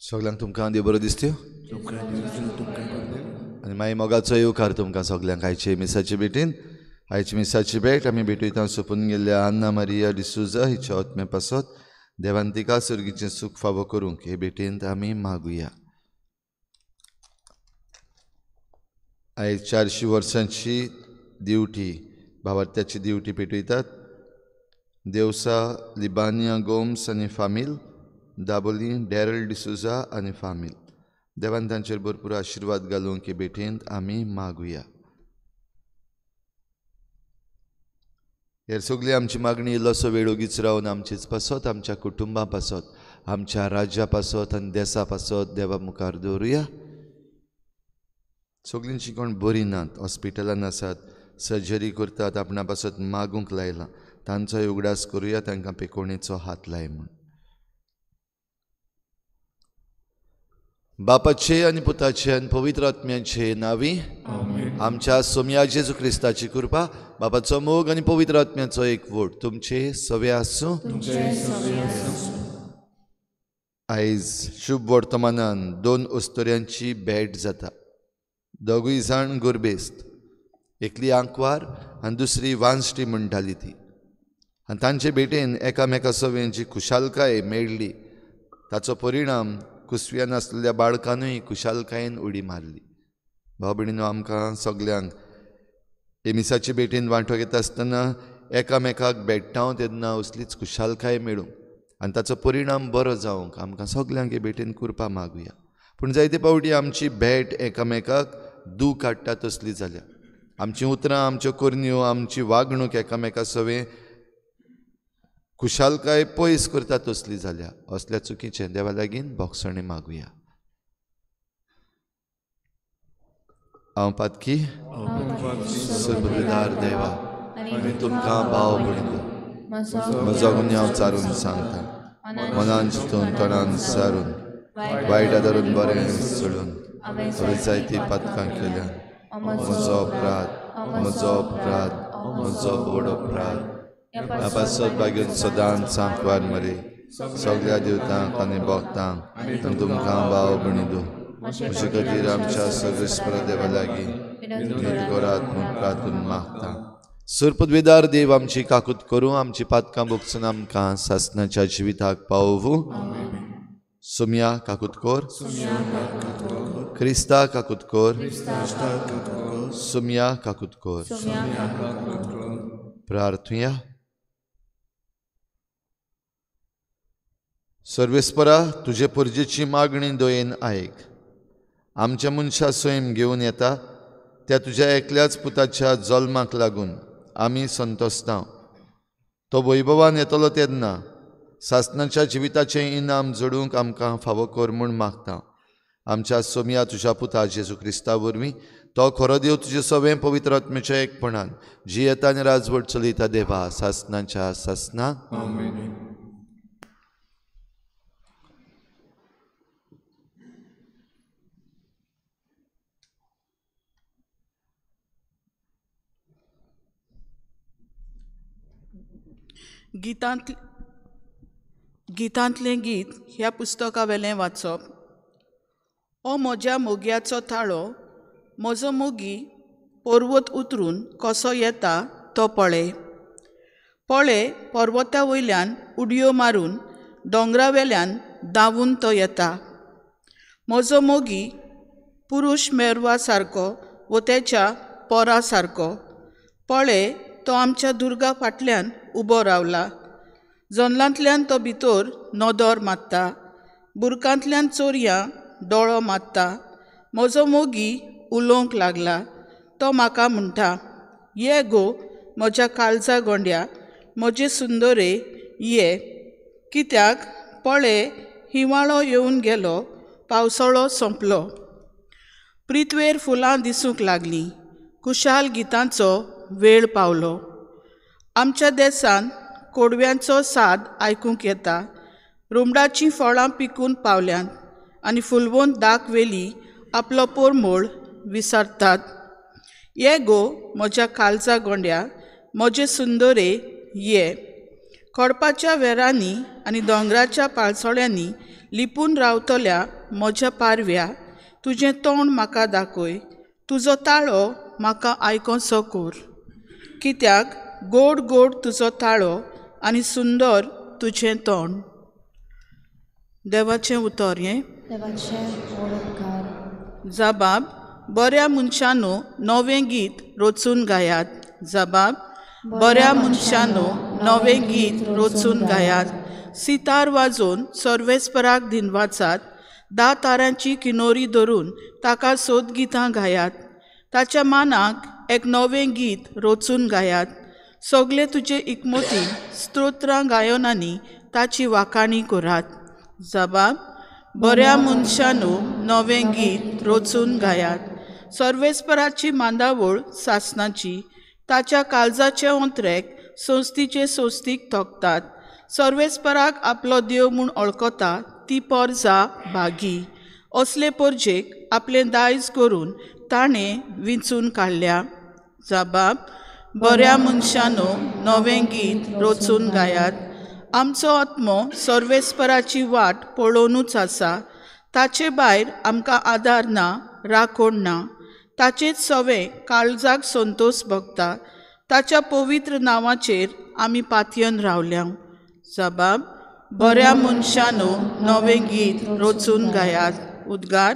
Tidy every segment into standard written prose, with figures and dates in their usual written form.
सगल्यांक तुमकां देव बरो दिसत्यो आनी मागीर मोगाचो येवकार तुमकां सगल्यांक आयचे मिसाचे भेटीन. आयची मिसाची भेट आमी भेटयता सोंपून गेल्ल्या अन्ना मारिया डिसूजा हिच्या आत्म्या पासत देवान तिका सर्गीचें सूख फावो करूंक हे भेटेंत आमी मागुया. आयज 400 वर्सांची दिवटी भावार्थ्याची दिवटी पेटयतात. देवसा लिबानिया गोम्स आनी फामील, दाबोली डॅरल डिसुजा आनी फामील, देवान तांचेर भरपूर आशिर्वाद घालूंक हे भेटेंत आमी मागुया. हेर सगळी आमची मागणी इल्लोसो वेळ ओगीच रावन आमचेच पासत, आमच्या कुटुंबा पासत, आमच्या राज्या पासत आनी देसा पासत देवा मुखार दवरुया. सगळींची कोण बरी नात, हॉस्पिटलान आसात, सर्जरी करतात, आपणा पासत मागूंक लायलां, तांचोय उगडास करुया, तांकां पेकोणेचो हात लाय म्हूण. बापाचे आनी पुताचे आनी पवित्र आत्म्याचे नांवी आमच्या सोमया जेजू क्रिस्ताची कृपा, बापाचो मोग आनी पवित्र आत्म्याचो एकवट तुमचे सवे आसूं. आयज शुभ वर्तमानान 2 अस्तुऱ्यांची भेट जाता. दोगूय जाण गुरबेस्त, एकली आंकवार आनी दुसरी वांश्टी म्हणटाली ती. आनी तांचे भेटेन एकामेका सवें जी खुशालकाय मेळ्ळी ताचो परिणाम कुसव्यान आसलेल्या बाळकानूय खुशालकायेन उडी मारली. भाव भयणीनो, आमकां सगल्यांक हे मिसाचे भेटेन वांटो घेता आसतना एकामेकाक भेट्टा तेन्ना असलीच खुशालकाय मेळूंक आनी ताचो परिणाम बरो जावंक आमकां सगल्यांक हे भेटेन कृपा मागुया. पूण जायते फावटी आमची भेट एकामेकाक दूख हाडटा तसली जाल्या. आमचीं उतरां, आमच्यो करण्यो, आमची वागणूक एकामेका सवें खुशालकाय पयस करता तसली जाल्या. असल्या चुकीचें देवा लागीं भोगसणें मागुया. हांव पातकी सर्वदार देवा, आनी तुमकां भाव भयणीनो म्हजो गुन्यांव चारून सांगता, मनान चिंतून तोंडान सारून वायट धरून बरें सोडून हांवें जायतीं पातकां केल्या. म्हजो अपराध, म्हजो अपराध, म्हजो व्हड अपराध. ह्या पासत बागेवन सदांच सांकवार मरे सगळ्या देवतांक आनी भक्तांक आनी तुमकां भाव भयणीनो म्हजे खातीर आमच्या सर्वेस्पर देवा लागीं विनंती करात म्हूण प्रार्थून मागता. सर्पद्वेदार देव आमची काकूत करूं, आमची पातकां भोगसून आमकां सासणाच्या जिविताक पावोवूं. सोमया काकूत कर, क्रिस्ता काकूत कर, सोमया काकूत कर. प्रार्थुया. सर्वेस्परा, तुजे परजेची मागणी दयेन आयक. आमच्या मनशा स्वयं घेवन येता त्या तुज्या एकल्याच पुताच्या जल्माक लागून आमी संतोसता. तो वैभवान येतलो तेन्ना सासणाच्या जिविताचें इनाम जोडूंक आमकां फावो कर म्हूण मागता. आमच्या सोमया तुज्या पुता जेजू क्रिस्ता वरवीं तो खरो देव तुजे सवें पवित्र आत्म्याच्या एकपणान जियेता आनी राजवट चलयता देवा सासणाच्या सासना. गितांतलें गीत ह्या पुस्तकावेलें वाचप. ओ म्हज्या मोग्याचो थाळो, म्हजो मोगी पर्वत उतरून कसो येता तो पळय. पळय पर्वता वयल्यान उडयो मारून दोंगरा वेल्यान धांवून तो येता. म्हजो मोगी पुरूश मेरवा सारको वो तेच्या पोरा सारको. पळय तो आमच्या दुर्गा फाटल्यान उबो रावला. जनलांतल्यान तो भितर नदर मारता, बुरकांतल्यान चोरयां दोळो मारता. म्हजो मोगी उलोवंक लागला, तो म्हाका म्हणटा, ये गो म्हज्या काळजा गोंड्या, म्हजे सुंदरे ये. कित्याक पळय हिंवाळो येवन गेलो, पावसाळो सोंपलो. प्रिथवेर फुलां दिसूंक लागलीं, खुशाल गितांचो वेळ पावलो. आमच्या देसान कोडव्यांचो साद आयकूंक येता. रुमडाचीं फळां पिकून पावल्यांत आनी फुलवून दाक वेली आपलो पोरमोळ विसरतात. ये गो म्हज्या कालजा गोंड्या, म्हजे सुंदरे ये. कोडपाच्या वेरांनी आनी दोंगराच्या पाळसोळ्यांनी लिपून रावतल्या म्हज्या पारव्या, तुजें तोंड म्हाका दाखय, तुजो ताळो म्हाका आयकोसो कोर. कित्याक गोड गोड तुजो ताळो आनी सुंदर तुजें तोंड. देवाचें उतर हें. जबाब, बऱ्या मनशानो नवें गीत रचून गायात. जबाब, बऱ्या मनशानो नवें गीत रचून गायात. सितार वाजोवन सर्वेस्पराक दिनवाचात. 10 तारांची किनोरी धरून ताका सोद गितां गायात. ताच्या मानाक एक नवें गीत रचून गायात. सगळे तुजे इकमोती स्तोत्रां गायनांनी ताची वाखाणी करात. जबाब, बऱ्या मनशानो नवें गीत रचून गायात. सर्वेस्पराची मांदावळ सासनाची, ताच्या काळजाचे ओंत्रेक संस्थीचे संस्थीक तोखतात. सर्वेस्पराक आपलो देव म्हूण वळखता ती पोरजा भागी. असले पोरजेक आपलें दायज करून ताणें विंचून काडल्या. जबाब, बऱ्या मनशानो नवें गीत रचून गायात. आमचो आत्मो सर्वेस्पराची वाट पळोवनूच आसा. ताचे भायर आमकां आदार ना, राखण ना. ताचेच सवे काळजाक संतोष भोगता. ताच्या पवित्र नांवाचेर आमी पातयन रावल्या. जबाब, बऱ्या मनशानो नवें गीत रचून गायात. उद्गार.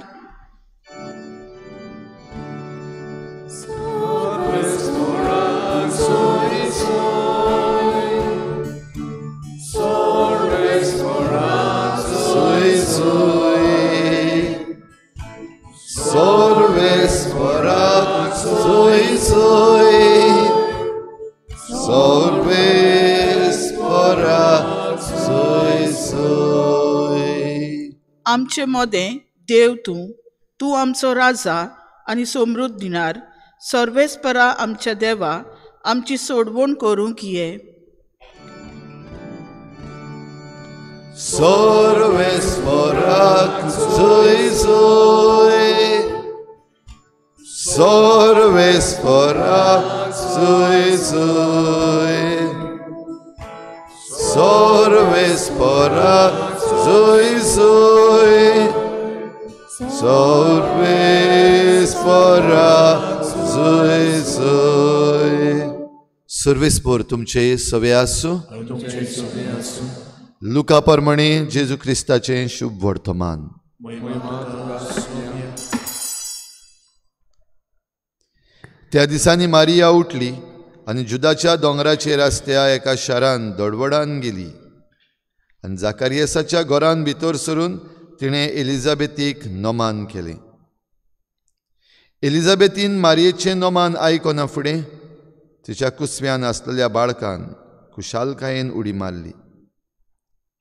आमचे मदें देव तूं, तूं आमचो राजा आनी समृद्ध दिणार. सर्वेस्परा आमच्या देवा, आमची सोडवण करूंक ये. सर्वेस्पराक जोय जोय, सर्वेस्पराक जोय जोय, सर्वेस्पराक जोय जोय, सर्वेस्पराक जोय जोय. सर्वेस्पर तुमचे सवे आसूं. लुका प्रमाणे जेजू क्रिस्ताचें शुभ वर्तमान. त्या दिसांनी मारिया उठली आनी जुदाच्या दोंगराचेर आसत्या एका शारान दडवडान गेली आनी जाकारियसाच्या घरान भितर सरून तिणें एलिझाबेथीक नमान केलें. एलिझाबेथीन मारियेचें नमान आयकना फुडें तिच्या कुसव्यान आसलेल्या बाळकान खुशालकायेन उडी मारली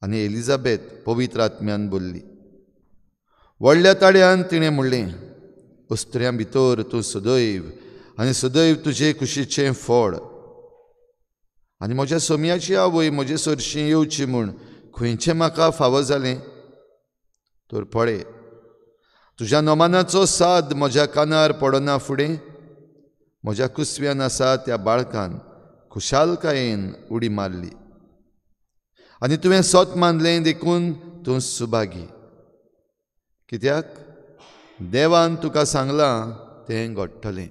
आनी एलिझाबेथ पवित्र आत्म्यान बोल्ली. व्हडल्या ताळ्यान तिणें म्हणलें, उस्त्र्यां भितर तूं सदैव आनी सदैव तुजे कुशीचें फळ आनी म्हज्या सोम्याची आवय म्हजे सरशीं येवची म्हूण खंयचें म्हाका फावो जालें? तर पळय, तुज्या नमानाचो साद म्हज्या कानार पडना फुडें म्हज्या कुसव्यान आसा त्या बाळकान खुशालकायेन उडी मारली आनी तुवें सोत मानलें देखून तूं सुभागी, कित्याक देवान तुका सांगलां तें घडटलें.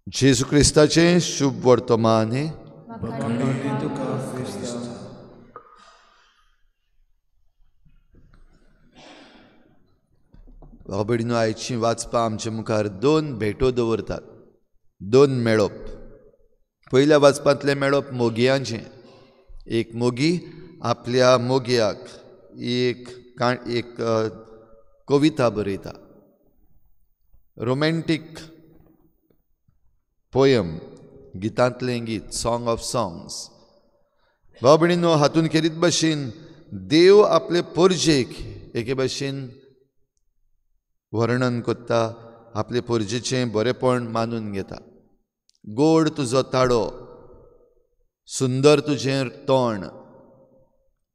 जेजू क्रिस्ताचें शुभ वर्तमान हें. बाबडीनो, आयची वाचपां आमचे मुखार दोन भेटो दवरतात, दोन मेळप. पयल्या वाचपांतलें मेळप मोगयांचें. एक मोगी आपल्या मोगयाक एक एक कविता बरयता, रोमॅन्टीक पोयम, गितांतलें गीत, सॉंग ऑफ सॉंग्स. भाव भयणींनो, हातून खेरीत भशेन देव आपले पोरजेक एके भशेन वर्णन करता, आपले पोरजेचें बरेपण मानून घेता. गोड तुजो ताडो, सुंदर तुजें तोंड,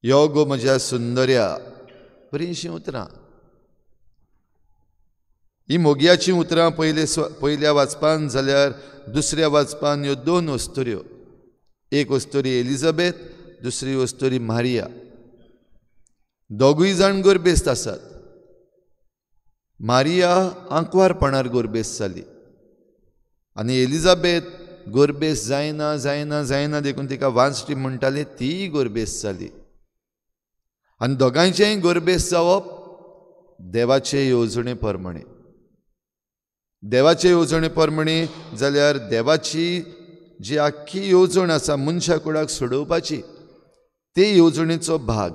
यो गो म्हज्या सुंदर्या, बरींशीं उतरां. ही मोगयाचीं उतरां पयल्या वाचपान जाल्यार दुसऱ्या वाचपान ह्यो दोन अस्तुऱ्यो, एक अस्तुरी एलिझाबेथ, दुसरी अस्तुरी मारिया, दोगूय जाण गर्भेस्त आसात. मारिया आंकवारपणार गर्भेस्त जाली आनी एलिझाबेथ गर्भेस्त जायना जायना जायना देखून तिका वांजटी म्हणटाली, तीय गर्भेस्त जाली. आनी दोगांयचेंय गर्भेस्त जावप देवाचे येवजणे प्रमाणे. देवाचे येवजणे प्रमाणे जाल्यार देवाची जी आख्खी येवजण आसा मनशा कुडाक सोडोवपाची, ते येवजणेचो भाग.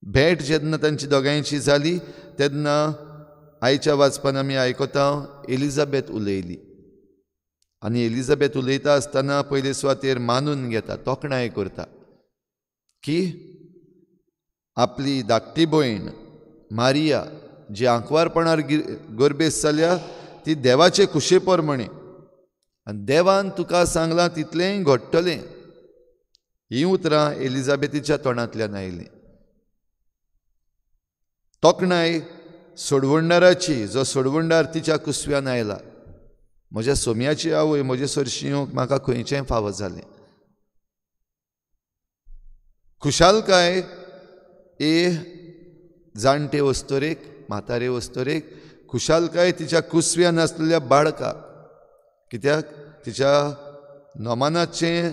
भेट जेन्ना तांची दोगांयची जाली तेन्ना आयच्या वाचपान आमी आयकता एलिझाबेथ उलयली आनी एलिझाबेथ उलयता आसतना पयले सुवातेर मानून घेता, तोखणाय करता की आपली धाकटी भयण मारिया जी आंकवारपणार गर्भेस्त जाल्या ती देवाचे खुशे प्रमाणे आनी देवान तुका सांगलां तितलेंय घडटलें. हीं उतरां एलिझाबेथीच्या तोंडांतल्यान आयलीं. तोखणाय सोडवणदाराची, जो सोडवणदार तिच्या कुसव्यान आयला. म्हज्या सोम्याची आवय म्हजे सरशी येवंक म्हाका खंयचेंय फावो जालें. खुशालकाय ए जाणटे अस्तुरेक, म्हातारे अस्तुरेक, खुशालकाय तिच्या कुसव्यान आसलेल्या बाळकाक, कित्याक तिच्या नोमानाचें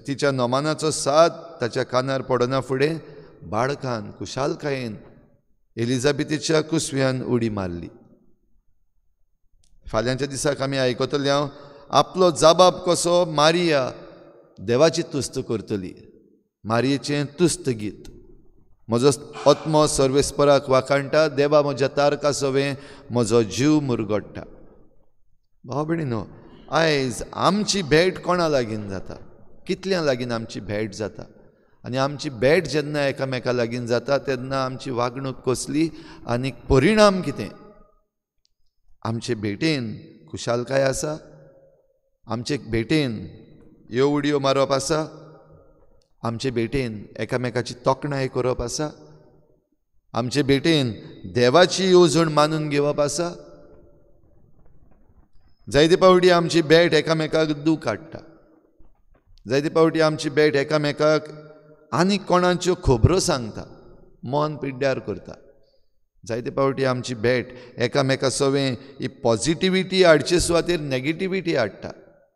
तिच्या नोमानाचो साद ताच्या कानार पडना फुडें बाळकान खुशालकायेन एलिझाबेथीच्या कुसव्यान उडी मारली. फाल्यांच्या दिसाक आमी आयकतले हांव आपलो जाबाब कसो मारिया देवाची तुस्त करतली. मारियेचें तुस्त गीत, म्हजो आत्मो सर्वेस्पराक वाखाणटा, देवा म्हज्या तारका सवें म्हजो जीव मुरगडटा. भाव भयणीनो, आयज आमची भेट कोणा लागीं जाता, कितल्या लागीं आमची भेट जाता? आनी आमची भेट जेन्ना एकामेका लागीं जाता तेन्ना आमची वागणूक कसली आनी परिणाम कितें? आमचे भेटेन खुशालकाय आसा? आमचे भेटेन ह्यो उडयो मारप आसा? आमचे भेटेन एकामेकाची तोखणाय करप आसा? आमचे भेटेन देवाची येवजण मानून घेवप आसा? जायते पावटी आमची भेट एकामेकाक दूख हाडटा, जायते पावटी आमची भेट एकामेकाक आनी कोणाच्यो खबरो सांगता, मन पिड्ड्यार करता. जायते पावटी आमची भेट एकामेका सवें ही पॉजिटिविटी हाडचे सुवातेर नेगेटिविटी हाडटा,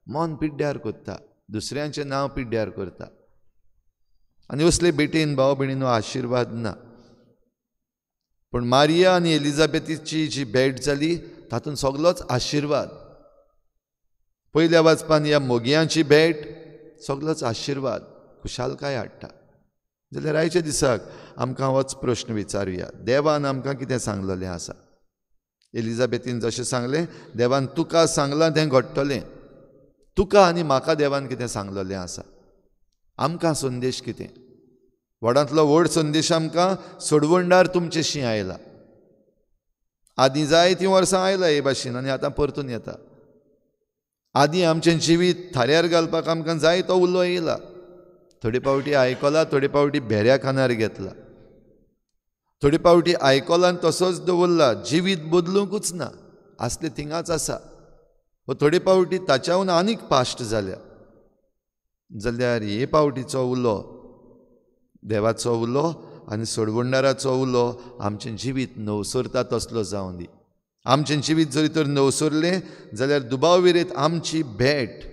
मन पिड्ड्यार करता, दुसऱ्यांचें नांव पिड्ड्यार करता. आनी असले भेटेन भाव भयणीनो आशिर्वाद ना. पूण मारिया आनी एलिझाबेथीची जी भेट जाली तातूंत सगलोच आशिर्वाद. पयल्या वाचपान ह्या मोगयांची भेट सगलोच आशिर्वाद, खुशालकाय हाडटा. जाल्यार आयच्या दिसाक आमकां होच प्रश्न विचारुया, देवान आमकां कितें सांगलेलें आसा? एलिझाबेथीन जशें सांगलें, देवान तुका सांगलां तें घडटलें. तुका आनी म्हाका देवान कितें सांगलेलें आसा? आमकां संदेश कितें? व्हडांतलो व्हड संदेश आमकां सोडवणदार तुमचेशी आयला. आदीं जायतीं वर्सां आयला हे भाशेन आनी आतां परतून येता. आदीं आमचें जिवीत थाऱ्यार घालपाक आमकां जाय तो उलो येयला. थोडे पावटी आयकला, थोडे पावटी भेऱ्या कानार घेतला, थोडे पावटी आयकला आनी तसोच दवरला, जिवीत बदलुंकूच ना, आसलें थिंगाच आसा. व थोडे पावटी ताच्याहून आनीक पाश्ट जाल्या. जाल्यार हे पावटीचो उलो, देवाचो उलो आनी सोडवणदाराचो उलो आमचें जिवीत नवसरता तसलो जावं दी. आमचें जिवीत जरी तर नवसरलें जाल्यार दुबाव विरेत आमची भेट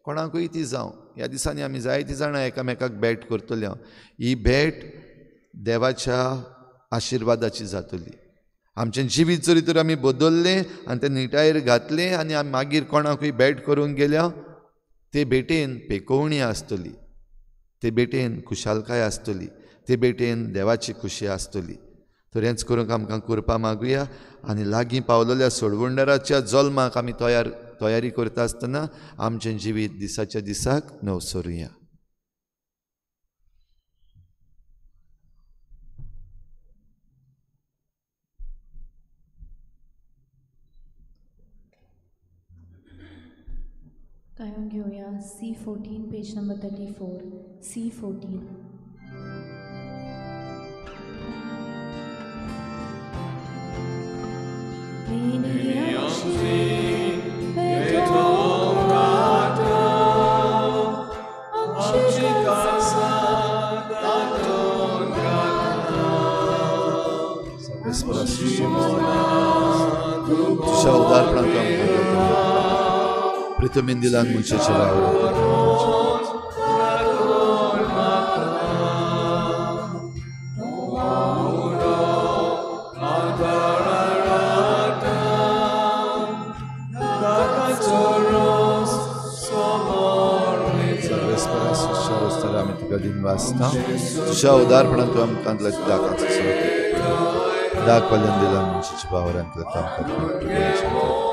कोणाकूय ती जावं. ह्या दिसांनी आमी जायतीं जाणां एकामेकाक भेट करतले. ही भेट देवाच्या आशिर्वादाची जातली. आमचें जिवीत जरी तर आमी बदललें आनी तें निटायेर घातलें आनी आमी मागीर कोणाकूय भेट करूंक गेल्या, ते भेटेन पेकोवणी आसतली, ते भेटेन खुशालकाय आसतली, ते भेटेन देवाची खुशी आसतली. तर हेंच करूंक आमकां कृपा मागुया आनी लागीं पावलेल्या सोडवणदाराच्या जल्माक आमी तयार तयारी करता आसतना आमचें जिवीत दिसाच्या दिसाक नवसरुया. गायन घेऊया C14 page number 34 C14. तुझ्या उदारपणांत प्रितमीन दिलान मनशाचे वावर दिनवासता तुझ्या उदारपणांत तूं आमकां दाखाचो दाखवाल्यान दिला मनशाच्या वावरांतल्या आमकां.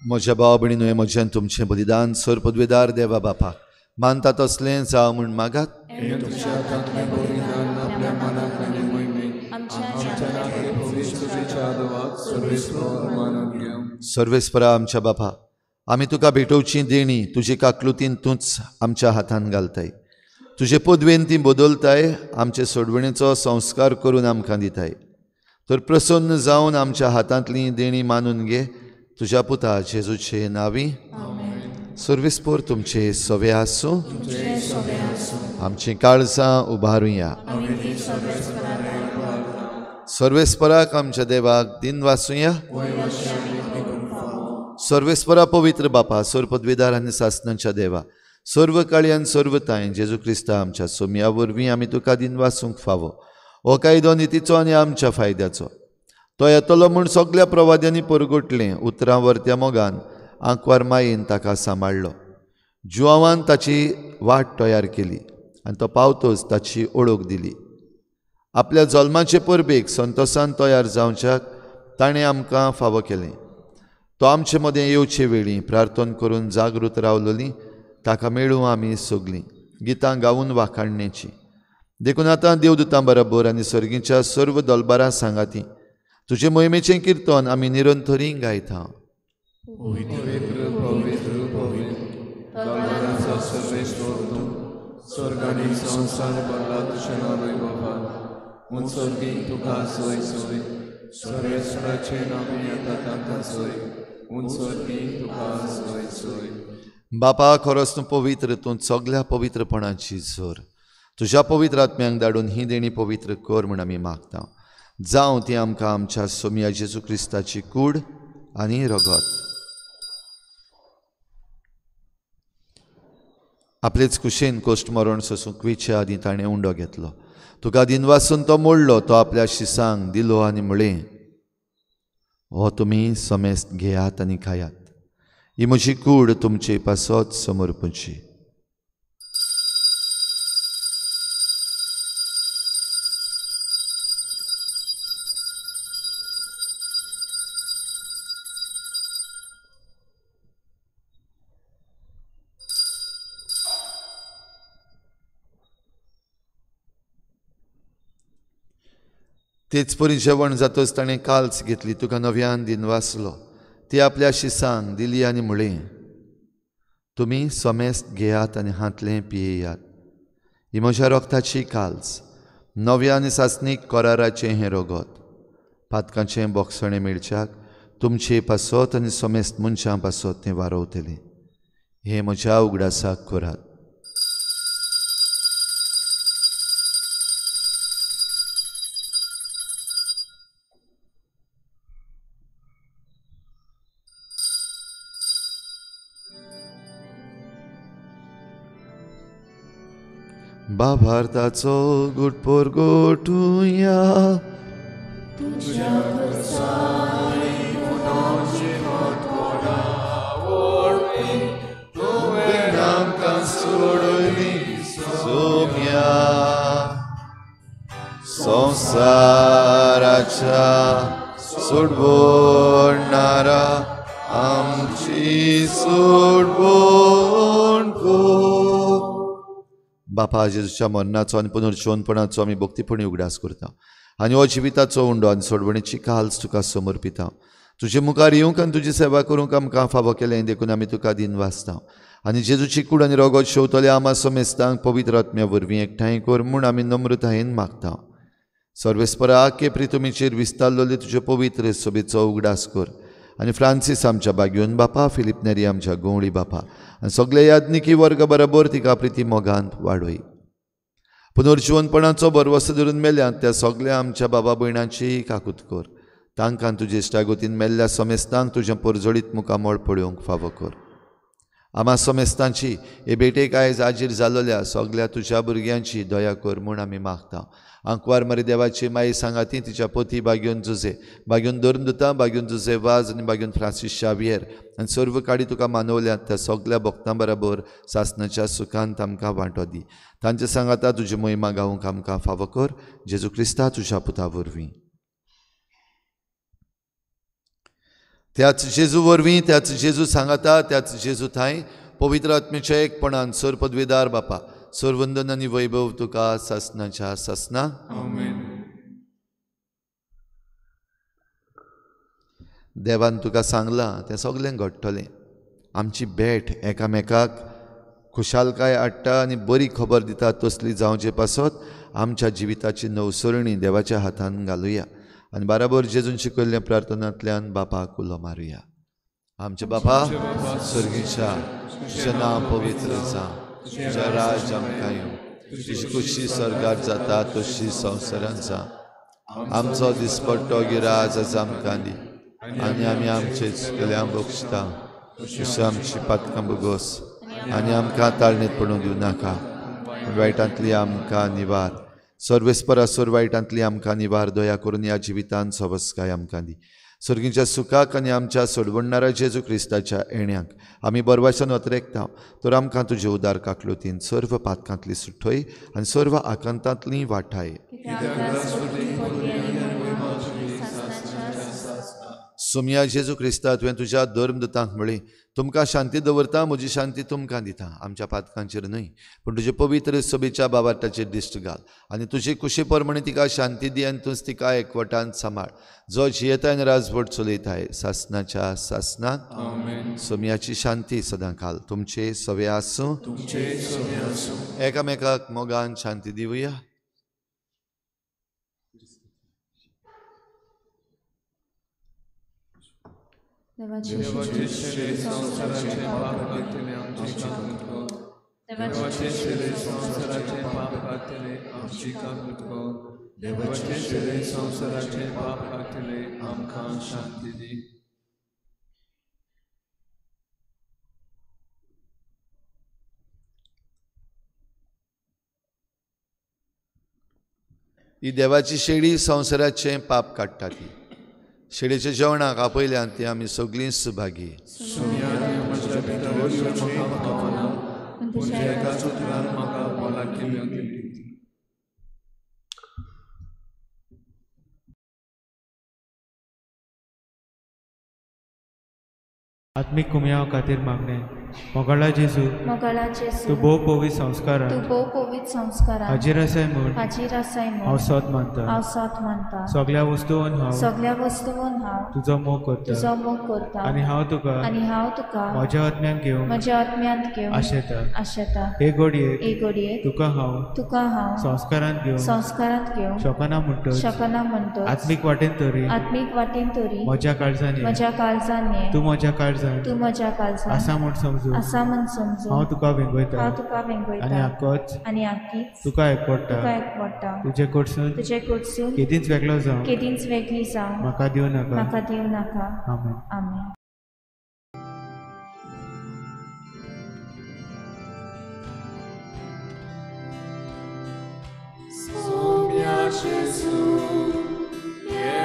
म्हज्या भाव भयणीनो, हें म्हजें तुमचें बलिदान सर पदवेदार देवा बापाक मानता तसलें जावं म्हूण मागात. सर्वेस्परा आमच्या बापा, आमी तुका भेटोवची देणी तुजे काकलुतीन तूंच आमच्या हातान घालताय. तुजे पदवेन ती बदलताय, आमचे सोडवणेचो संस्कार करून आमकां दिताय. तर प्रसन्न जावन आमच्या हातांतली देणी मानून घे तुज्या पुता जेजूचे नांवी. सर्वेस्पोर तुमचे सवे आसूं. आमचीं काळजां उबारुया. सर्वेस्पराक आमच्या देवाक दिन वासुया. सर्वेस्परा पवित्र बापा, सर्व पदवेदार आनी सासनांच्या देवा, सर्व काळी आनी सर्व तांय जेजू क्रिस्ता आमच्या सोमया वरवीं आमी तुका दिन वासूंक फावो. हो कायदो नितीचो आनी आमच्या फायद्याचो. तो येतलो म्हूण सगल्या प्रवाद्यांनी परगटलें उतरां वरत्या मोगान आंकवार मायेन ताका सांबाळ्ळो. जुआवान ताची वाट तयार केली आनी तो पावतोच ताची ओळख दिली. आपल्या जल्माचे परबेक संतोसान तयार जावच्याक ताणें आमकां फावो केलें. तो आमचे मदें येवचे वेळी प्रार्थना करून जागृत रावलोली ताका मेळूं आमी सगलीं गितां गावून वाखाणण्याची. देखून आतां देवदूतां बरोबर आनी सर्गीच्या सर्व दलबारां सांगाती तुजे मोहिमेचें किर्तन आमी निरंतरी गायता. पवित्र पवित्र पवित्र दरबाराचो सर्वेश्वर तूं, स्वर्ग आनी संवसार भरला तुजें नांव बाबा. उंचोर्गी तुका सोय सोय, सर्वेश्वराचें नांव येता तांकां सोय, उंचोर्गी तुका सोय सोय. बापा, खरोच तूं पवित्र, तूं सगल्या पवित्रपणाची जोर. तुज्या पवित्र आत्म्यांक धाडून ही देणी पवित्र कर म्हूण आमी मागता. जावं ती आमकां आमच्या सोमया जेजू क्रिस्ताची कूड आनी रगत. आपलेच कुशेन कोश्ट मरण सोसूंक वेचे आदीं ताणें उंडो घेतलो. तुका दिनवासून तो मोडलो, तो आपल्या शिसांक दिलो आनी म्हळें, हो तुमी समेस्त घेयात आनी खायात. ही म्हजी कूड तुमचे पासत समर्पची. तेच परी जेवण जातच ताणें काल्स घेतली, तुका नव्यान दिनवासलो, ती आपल्या शिसांक दिली आनी म्हळें, तुमी समेस्त घेयात आनी हांतलें पियेयात. ही म्हज्या रगताची काल्स, नव्या आनी सासणीक कराराचें हें रगत. पातकांचें बोगसणें मेळच्याक तुमचे पासत आनी समेस्त मनशां पासत तें वारोवतलें. हें म्हज्या उगडासाक करात. बाभारताचो गुटपोर गोठुया. तुवें आमकां सोडयली सोम्या संवसाराच्या सोडवणारा आमची सोडवण कर. बापा, जेजूच्या मरणाचो आनी पुनर्जिवनपणाचो आमी भक्तीपणी उगडास करता आनी हो जिविताचो उंडो आनी सोडवणेची काल्स तुका समर्पिता. तुजे मुखार येवंक आनी तुजी सेवा करूंक आमकां फावो केलें देखून आमी तुका दिन वाचता आनी जेजूची कूड आनी रोगोत शेवतले आमा समेस्तांक पवित्र आत्म्या वरवीं एकठांय कर म्हूण आमी नम्रतायेन मागता. सर्वेस्परा आखे प्रितुमीचेर विस्तारलेले तुजे पवित्र सभेचो उगडास कर आनी फ्रांसीस आमच्या बागयोन बापा, फिलीप नेरी आमच्या गवळी बापा आनी सगळे याज्ञिकी वर्ग बरोबर तिका प्रिती मोगान वाडय. पुनर्जिवनपणाचो भरवसो धरून मेल्यात त्या सगळ्या आमच्या बाबा भयणांची काकूत कर. तांकां तुजे इश्टागतीन मेल्ल्या समेस्तांक तुजें परजळीत मुखामळ पळोवंक फावो कर. आमा समेस्तांची हे भेटेक आयज आजीर जालोल्या सगळ्या तुज्या भुरग्यांची दया कर म्हूण आमी मागता. आंकवार मारी देवाची माई सांगाती तिच्या पोती बागयोन जुजे, बागयोन धर्मदुता, बागयोन जुजे वाज आनी बागयोन फ्रांसीस शावियर आनी सर्व काडी तुका मानवल्यात त्या सगळ्या भक्तां बराबर सासनाच्या सुखांत आमकां वांटो दी. तांचे सांगाता तुजी महिमा गावंक आमकां फावो कर. जेजू क्रिस्ता तुज्या पुता वरवीं. त्याच जेजू वरवीं, त्याच जेजू सांगाता, त्याच जेजू थांय पवित्र आत्म्याच्या एकपणान सर पदवीदार बापा, सर्वंदन आनी वैभव तुका सासनाच्या सासना. आमेन. देवान तुका सांगलां तें सगळें घडटलें. आमची भेट एकामेकाक खुशालकाय हाडटा आनी बरी खबर दिता तसली जावचे पासत आमच्या जिविताची नवसरणी देवाच्या हातान घालुया आनी बाराबर जेजून शिकयल्ल्या प्रार्थनांतल्यान बापाक उलो मारुया. आमच्या बापा स्वर्गीच्या, तुजें नांव पवित्र जावं, तुजें राज आमकां येवं, तुजी खुशी स्वर्गार जाता तशी संवसारांत जावं. आमचो दिसपट्टो गिराज आज आमकां दी आनी आमी आमचे चुकल्या बक्षता तशी आमची पातकां भोगोस आनी आमकां ताळणेंत पडूंक दिवं नाका, वायटांतली आमकां निवार. सर्वेस्परा सोर वायटांतली आमकां निवार. दया करून ह्या जिवितान सवस्काय आमकां दी. सर्गीच्या सुखाक आनी आमच्या सोडवणणारा जेजू क्रिस्ताच्या येण्याक आमी बरवासान अत्रेकता तर आमकां तुजे उदार काकलुतीन सर्व पातकांतली सुठय आनी सर्व आकांतांतली वाठाय. सोमया जेजू क्रिस्ता, तुवें तुज्या धर्मदूतांक म्हळें, तुमकां शांती दवरता, म्हजी शांती तुमकां दिता. आमच्या पातकांचेर न्हय पूण तुजे पवित्र सभेच्या बाबाटाचेर दिश्ट घाल आनी तुजे कुशे प्रमाणे तिका शांती दी आनी तूंच तिका एकवटान सांबाळ, जो जियेताय आनी राजवट चलयताय सासनाच्या सासनाक. सोमयाची शांती सदां काल तुमचे सवे आसूं. एकामेकाक मोगान शांती दिवया. देवाचे शरीर संवसाराचे पाप काडटले आमची काकूत कर. देवाचे शरीर संवसाराचे पाप काडटले आमची काकूत कर. देवाचे शरीर संवसाराचे पाप काडटले आमकां शांती दी. ही देवाची शेळी संवसाराचें पाप काडटा. ती शेळीच्या जेवणाक आपयल्यान ती आमी सगळीं सुभागी. आत्मीक कुमयाव खातीर मागणें. मोगाळा जेजू, तूं भोव पवित्र संस्कारान हाजीर आसाय म्हूण हांव सोत मानता. सगळ्या वस्तून हांव तुजो मोग करता आनी हांव तुका म्हज्या आत्म्यांत घेवंक आशेता. हे घडयेक तुका हांव संस्कारांत घेवंक शकना म्हणटच आत्मीक वाटेन तरी म्हज्या काळजान ये, तूं म्हज्या काळजान आसा म्हूण समजून हांव तुका वेंगयता आनी आक्कीच तुका एकवटा. तुजे कडसून केदींच वेगळो जावं म्हाका दिवं नाका. आमेन. आमेन. जेजू ये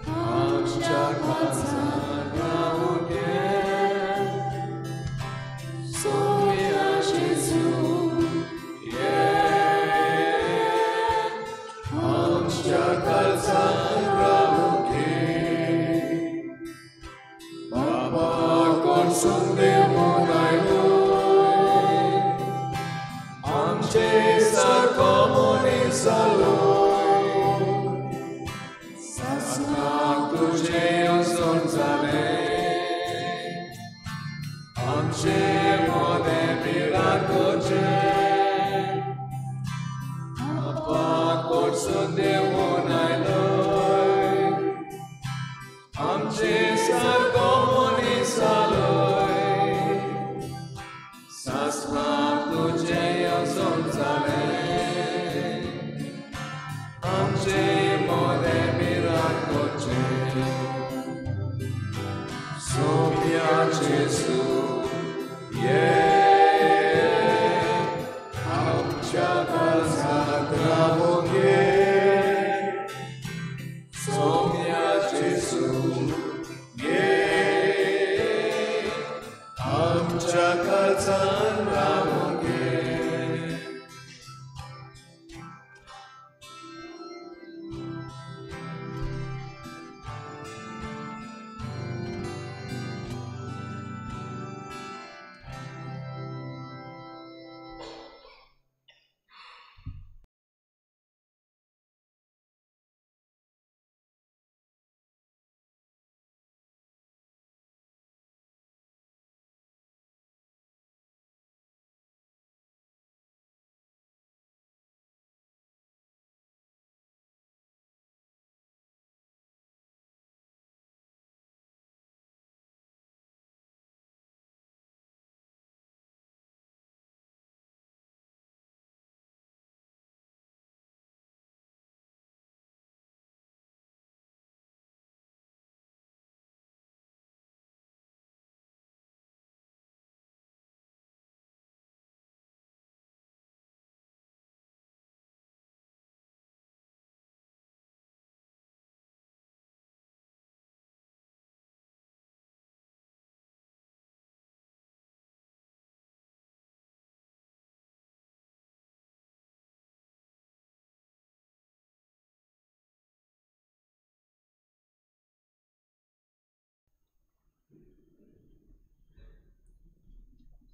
आमच्या काळजांत रावूंक ये. सोम्या जेजू ये आमच्या काळजांत रावूंक ये. बाबा कोणसून देवून आयलो आमचे सारको मनीस जालो. सासणाक तुजें येवजण जालें आमचे मोदें मिराकोचें. बाबा कोणसून देवून आयलो आमचे सारको मनीस जालो. सासणाक तुजें येवजण जालें आमचे मोदें मिराकोचें. सोम्या जेजू ये आमच्या काळजांत रावूंक ये. सोम्या जेजू ये आमच्या काळजांत रावूंक ये.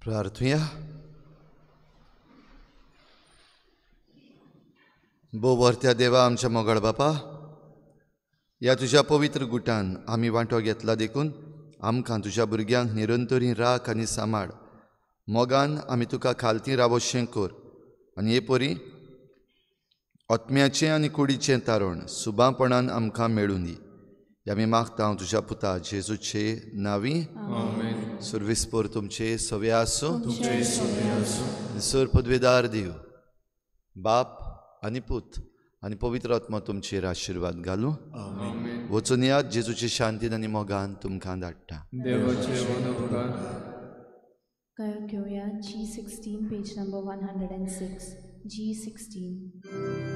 प्रार्थुया. भोव देवा आमच्या मोगाळ बापा, ह्या तुज्या पवित्र गुटान आमी वांटो घेतला देखून आमकां तुज्या भुरग्यांक निरंतरी राख आनी सांबाळ. मोगान आमी तुका खालती रावोशें कर आनी हे परी आत्म्याचें आनी कुडीचें तारण सुबापणान आमकां मेळूं दी. आमी मागता हांव तुज्या पुता जेजूचे नांवी. सुर्विस्पोर तुमचे सवे आसूं. सर पदवेदार देव बाप आनी पूत आनी पवित्र आत्मा तुमचेर आशिर्वाद घालूं. वचून यात जेजूचे शांतीन आनी मोगान तुमकां धाडटा. गायक घेवया G16 page number 106. G16.